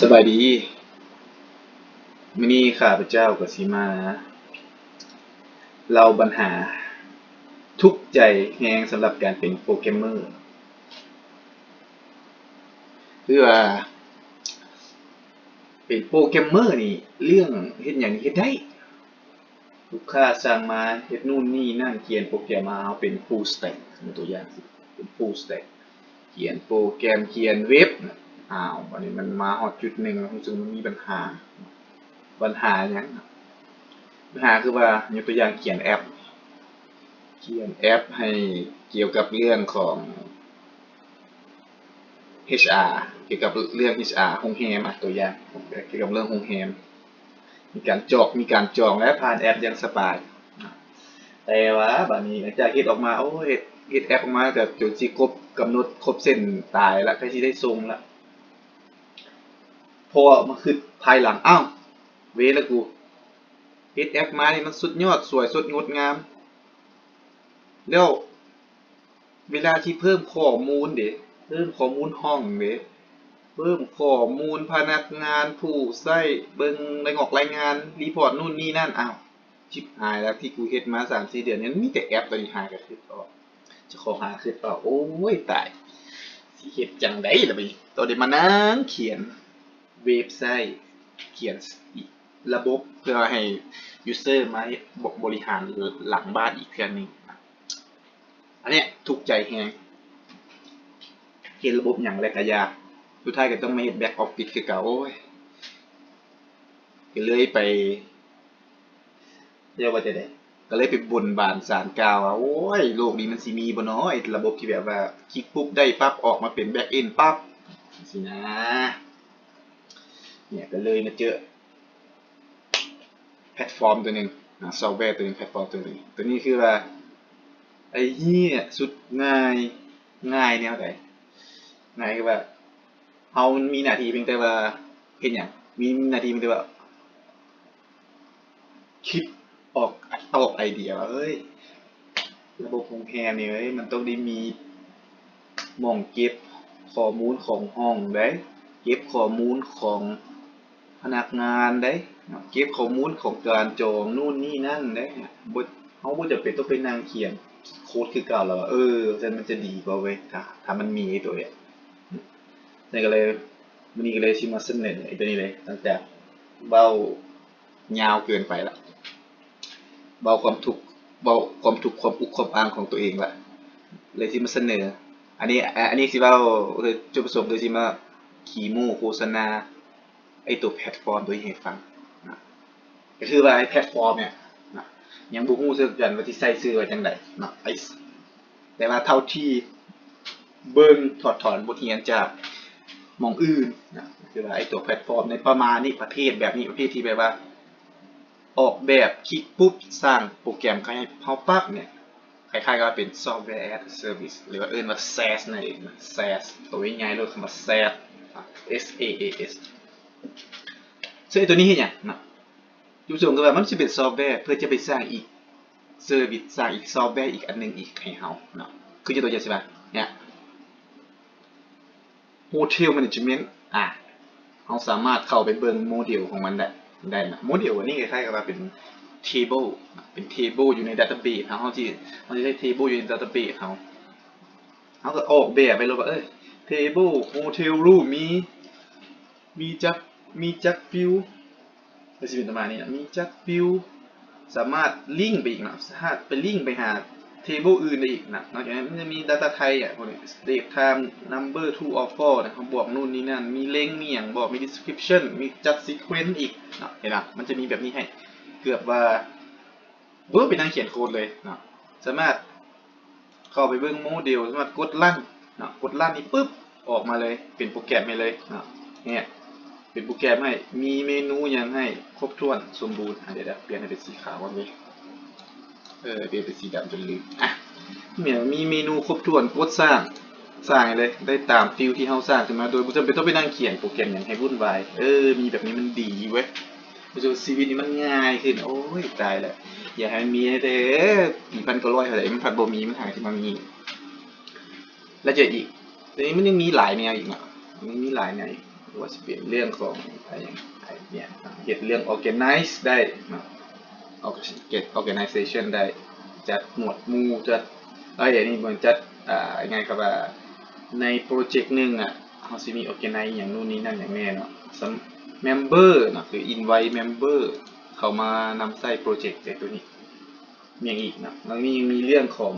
ສະບາຍດີ, ມື້ນີ້ຂ້າພະເຈົ້າກໍຊິມາເລົ່າບັນຫາທຸກໃຈແຮງສຳລັບການເປັນໂປຣແກຣມເມີ. ຄືວ່າເປັນໂປຣແກຣມເມີນີ້ ເລື່ອງເຮັດຫຍັງນີ້ເຮັດໄດ້. ລູກຄ້າສັ່ງມາເຮັດນູ້ນນີ້ນັ້ນ, ຂຽນໂປຣແກຣມມາ, ເຮົາເປັນ full stack ຍົກຕົວຢ່າງ ເປັນ full stack ຂຽນໂປຣແກຣມ, ຂຽນເວັບ. ອ້າວ ບາດນີ້ມັນມາຮອດຈຸດໜຶ່ງ ແລ້ວຮູ້ສຶກມັນມີບັນຫາ. ບັນຫາຫຍັງ? ບັນຫາຄືວ່າ ຍົກຕົວຢ່າງ ຂຽນແອັບ, ຂຽນແອັບໃຫ້ກ່ຽວກັບເລື່ອງຂອງ ເອຊອາ ກ່ຽວກັບເລື່ອງ ເອຊອາ ໂຮງແຮມ, ອາ ຕົວຢ່າງ ກ່ຽວກັບເລື່ອງໂຮງແຮມ. ມີການຈອກ ມີການຈອງແລ້ວ ຜ່ານແອັບຢ່າງສະບາຍ. ແຕ່ວ່າບາດນີ້ຫຼັງຈາກເຮັດອອກມາ ໂອ້ ເຮັດ ເຮັດແອັບອອກມາກໍຈົນຊິຄົບກຳນົດ ຄົບເສັ້ນຕາຍລະ ໃກ້ຊິໄດ້ສົ່ງລະ. ພໍມາຄິດພາຍຫຼັງ ອ້າວ ເວລະກູ ເຮັດແອັບມານີ້ມັນສຸດຍອດ ສວຍສົດງົດງາມ ແລ້ວ ເວລາທີ່ເພີ່ມຂໍ້ມູນເດ, ເພີ່ມຂໍ້ມູນຫ້ອງເດ, ເພີ່ມຂໍ້ມູນພະນັກງານຜູ້ໃຊ້, ເບິ່ງລາຍງອກລາຍງານ, ຣີພອດນູ້ນນີ້ນັ້ນ, ອ້າວ ຊິບຫາຍລະ ທີ່ກູເຮັດມາສາມສີ່ເດືອນນີ້ ມັນມີແຕ່ແອັບໂຕນີ້. ຫາກໍຄິດອອກ ເຈົ້າຂອງຫາຄິດອອກ ໂອ້ຍ ຕາຍ ຊິເຮັດຈັ່ງໃດລະບາດນີ້ ຕ້ອງໄດ້ມານັ່ງຂຽນເວັບໄຊ, ຂຽນລະບົບເພື່ອໃຫ້ຢູເຊີມາເຮັດ ບໍ ບໍລິຫານຫຼັງບ້ານອີກເທື່ອໜຶ່ງ. ອັນເນີ້ຍທຸກໃຈແຮງ ເຮັດລະບົບຫຍັງແລ້ວກະຢ່າ ສຸດທ້າຍກະຕ້ອງມາເຮັດແບັກອອບຟິດຄືເກົ່າ. ໂອ້ຍ ກະເລີຍໄປ ເອີ້ນວ່າຈັ່ງໃດ ກະເລີຍໄປບົນບານສານກ່າວວ່າ ໂອ້ຍ ໂລກນີ້ມັນຊິມີບໍ່ນໍ ໄອ້ລະບົບທີ່ແບບວ່າ ຄລິກປຸບໄດ້ປັບ ອອກມາເປັນແບັກເອັນປັບ ຈັ່ງຊີ້ນະ. ເນຍ ກະເລີຍມາເຈີ ແພລດຟອມໂຕໜຶ່ງ ອາ ຊອບແວໂຕໜຶ່ງ ແພລດຟອມໂຕໜຶ່ງ. ໂຕນີ້ຄືວ່າ ໄອ້ເຮຍ ສຸດງ່າຍ. ງ່າຍແນວໃດ? ງ່າຍຄືວ່າ ເຮົາມີໜ້າທີ່ພຽງແຕ່ວ່າເຮັດຫຍັງ? ມີໜ້າທີ່ພຽງແຕ່ວ່າ ຄິດອອກ ອອກໄອເດຍວ່າ ເອີຍ ລະບົບໂຮງແຮມນີ້ເອີຍ ມັນຕ້ອງໄດ້ມີ ໝ່ອງເກັບຂໍ້ມູນຂອງຫ້ອງໃດ໋ ເກັບຂໍ້ມູນຂອງພະນັກງານໃດ໋ ເກັບຂໍ້ມູນຂອງການຈອງນູ້ນນີ້ນັ້ນໃດ໋. ບໍ່ ເຮົາບໍ່ຈຳເປັນຕ້ອງໄປນັ່ງຂຽນໂຄດຄືເກົ່າແລ້ວວ່າ ເອີ ຊັ້ນມັນຈະດີກວ່າເວີຍ ຖ້າ ຖ້າມັນມີໄອ້ໂຕເອງ. ນັ້ນກໍເລີຍ ມື້ນີ້ກໍເລີຍຊິມາສະເໜີໄອ້ໂຕນີ້ເລີຍ ຫຼັງຈາກເວົ້າຍາວເກີນໄປລະ ເວົ້າຄວາມທຸກ ເວົ້າຄວາມທຸກຄວາມອຸກຄວາມອ້າງຂອງຕົວເອງລະ ເລີຍຊິມາສະເໜີ. ອັນນີ້ ອັນນີ້ຊິເວົ້າ ຈຸດປະສົງຄືຊິມາຂີ້ໂມ້ໂຄສະນາໄອ້ໂຕແພລດຟອມໂຕນີ້ໃຫ້ຟັງນະ. ກໍຄືວ່າໄອ້ແພລດຟອມເນີ້ຍນະ ຍັງບໍ່ຮູ້ຄືກັນວ່າຊິໃສ່ຊື່ວ່າຈັ່ງໃດເນາະ ໄອ້ ແຕ່ວ່າເທົ່າທີ່ເບິ່ງ ຖອດຖອນບົດຮຽນຈາກໝ່ອງອື່ນນະ ຄືວ່າໄອ້ຕົວແພລດຟອມໃນປະມານນີ້ ປະເພດແບບນີ້ ປະເພດທີ່ແບບວ່າ ອອກແບບ ຄລິກປຸບ ສ້າງໂປຣແກຣມໃຫ້ເຮົາປັບເນີ້ຍ ຄ້າຍໆກັບວ່າເປັນ Software as a Service ຫຼືວ່າເອີ້ນວ່າ SaaS ນັ້ນເອງນະ SaaS ໂຕໃຫຍ່ໆໂລດ ຄຳວ່າ SaaS ເອສ ເອ ເອ ເອສ. ເຊິ່ງໄອ້ໂຕນີ້ເຮັດຫຍັງເນາະ? ຈຸດປະສົງຄືວ່າມັນຊິເປັນຊອບແວເພື່ອຈະໄປສ້າງອີກ ເຊີວິດ ສ້າງອີກຊອບແວອີກອັນໜຶ່ງອີກໃຫ້ເຮົາເນາະ. ຄືຍົກຕົວຢ່າງຊິວ່າ ເນີ້ຍ Hotel Management ອາ ເຮົາສາມາດເຂົ້າໄປເບິ່ງໂມເດວຂອງມັນໄດ້ ໄດ້ນະ. ໂມເດວອັນນີ້ຄ້າຍໆກັບວ່າເປັນ Table ເປັນ Table ຢູ່ໃນ Database ເຮົາ ເຮົາຊິ ເຮົາຊິໃຊ້ Table ຢູ່ໃນ Database ເຮົາ ເຮົາກໍອອກແບບໄປໂລດວ່າ ເອີ Table Hotel Room ມີ ມີຈັກ ມີຈັກ Field ກໍຊິເປັນປະມານນີ້ນະ ມີຈັກ Field ສາມາດລິງໄປອີກເນາະ ສາມາດໄປລິງໄປຫາ Table ອື່ນໄດ້ອີກນະ. ນອກຈາກນັ້ນມັນຈະມີ Data Type ອະ ພວກນີ້ Date Time Number True or False ນະ ເຮົາບອກນູ້ນນີ້ນັ້ນ ມີ Length ມີຫຍັງບອກ ມີ Description ມີ Just Sequence ອີກເນາະ ເຫັນບໍ່? ມັນຈະມີແບບນີ້ໃຫ້ ເກືອບວ່າບໍ່ຕ້ອງໄປນັ່ງຂຽນໂຄດເລີຍເນາະ ສາມາດ ເຂົ້າໄປເບິ່ງໂມເດວ ສາມາດກົດ Run ເນາະ ກົດ Run ນີ້ປຶບ ອອກມາເລີຍ ເປັນໂປຣແກຣມໃຫ້ເລີຍເນາະ. ເນຍ ເປັນໂປຣແກຣມໃຫ້ ມີເມນູຫຍັງໃຫ້ຄົບຖ້ວນສົມບູນ. ອາ ດຽວໆ ປ່ຽນໃຫ້ເປັນສີຂາວກ່ອນເວີຍ ເອີ ປ່ຽນເປັນສີດຳຈົນລືມ. ອາ ເນຍ ມີເມນູຄົບຖ້ວນ ກົດສ້າງ ສ້າງໃຫ້ເລີຍ ໄດ້ຕາມ Field ທີ່ເຮົາສ້າງຂຶ້ນມາ ໂດຍບໍ່ຈຳເປັນຕ້ອງໄປນັ່ງຂຽນໂປຣແກຣມຫຍັງໃຫ້ວຸ່ນວາຍ. ເອີ ມີແບບນີ້ມັນດີເວີຍ. ຮູ້ສຶກວ່າຊີວິດນີ້ມັນງ່າຍຂຶ້ນ. ໂອ້ຍ ຕາຍແລ້ວ ຢາກໃຫ້ມັນມີແທ້ ປີພັນເກົ້າຮ້ອຍເທົ່າໃດ ມັນພັດບໍ່ມີ ມັນຫາຊິມາມີ. ແລ້ວຈະອີກ ໂຕນີ້ມັນຍັງມີຫຼາຍແນວອີກເນາະ ມັນມີຫຼາຍແນວອີກ. ວ່າຊິເປັນເລື່ອງຂອງໄອ້ຫຍັງ ໄອ້ຫຍັງ ເຮັດເລື່ອງ organize ໄດ້ເນາະ organization ໄດ້ ຈັດໝວດໝູ່ ຈັດ ເອີຍ ອັນນີ້ບໍ່ຈັດ ອ່າ ງ່າຍໆ ຄຳວ່າໃນໂປຣເຈັກໜຶ່ງອະ ເຮົາຊິມີ organize ຫຍັງນູ້ນນີ້ນັ້ນຫຍັງແນ່ເນາະ member ເນາະ ຄື invite member ເຂົ້າມານຳໃຊ້ໂປຣເຈັກໂຕນີ້. ມີຫຍັງອີກເນາະ ມັນມີ ຍັງມີເລື່ອງຂອງ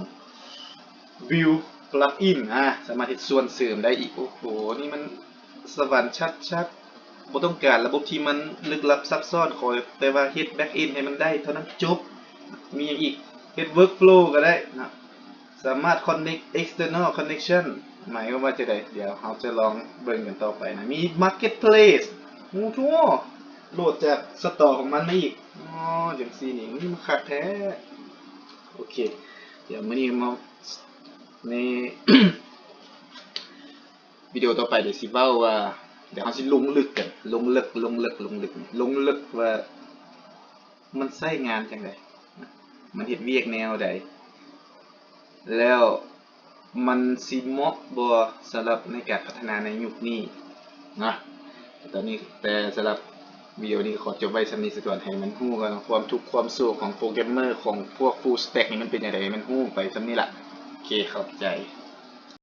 build plugin ອາ ສາມາດເຮັດສ່ວນເສີມໄດ້ອີກ. ໂອ້ໂຫ ນີ້ມັນສະຫວັນຊັດໆ ບໍ່ຕ້ອງການລະບົບທີ່ມັນລຶກລັບຊັບຊ້ອນ ຂໍແຕ່ວ່າເຮັດ back end ໃຫ້ມັນໄດ້ເທົ່ານັ້ນ ຈົບ. ມີຫຍັງອີກ? ເຮັດ workflow ກໍໄດ້ເນາະ ສາມາດ connect external connection ໝາຍຄວາມວ່າຈັ່ງໃດ? ດຽວເຮົາຈະລອງເບິ່ງກັນຕໍ່ໄປນະ. ມີ marketplace ໂອ້ໂຫ ໂຫຼດຈາກ store ຂອງມັນມາອີກ. ອໍ ຈັ່ງຊີ້ນີ້ ມັນຄັກແທ້. ໂອເຄ ດຽວມື້ນີ້ມາ ໃນວິດີໂອຕໍ່ໄປ ດຽວຊິເວົ້າວ່າ ດຽວເຮົາຊິລົງເລິກກັນ ລົງເລິກ ລົງເລິກ ລົງເລິກ ລົງເລິກວ່າ ມັນໃຊ້ງານຈັ່ງໃດ ມັນເຮັດວຽກແນວໃດ ແລ້ວມັນຊິເໝາະບໍ່ສຳລັບໃນການພັດທະນາໃນຍຸກນີ້ນະ. ແຕ່ຕອນນີ້ ແຕ່ສຳລັບວິດີໂອນີ້ກໍຂໍຈົບໄວ້ສ່ຳນີ້ສາກ່ອນ ໃຫ້ມັນຮູ້ກ່ອນ ຄວາມທຸກຄວາມໂສກຂອງໂປຣແກຣມເມີ ຂອງພວກ full stack ນີ້ມັນເປັນຈັ່ງໃດ ໃຫ້ມັນຮູ້ໄປສ່ຳນີ້ລະ. ໂອເຄ ຂອບໃຈ.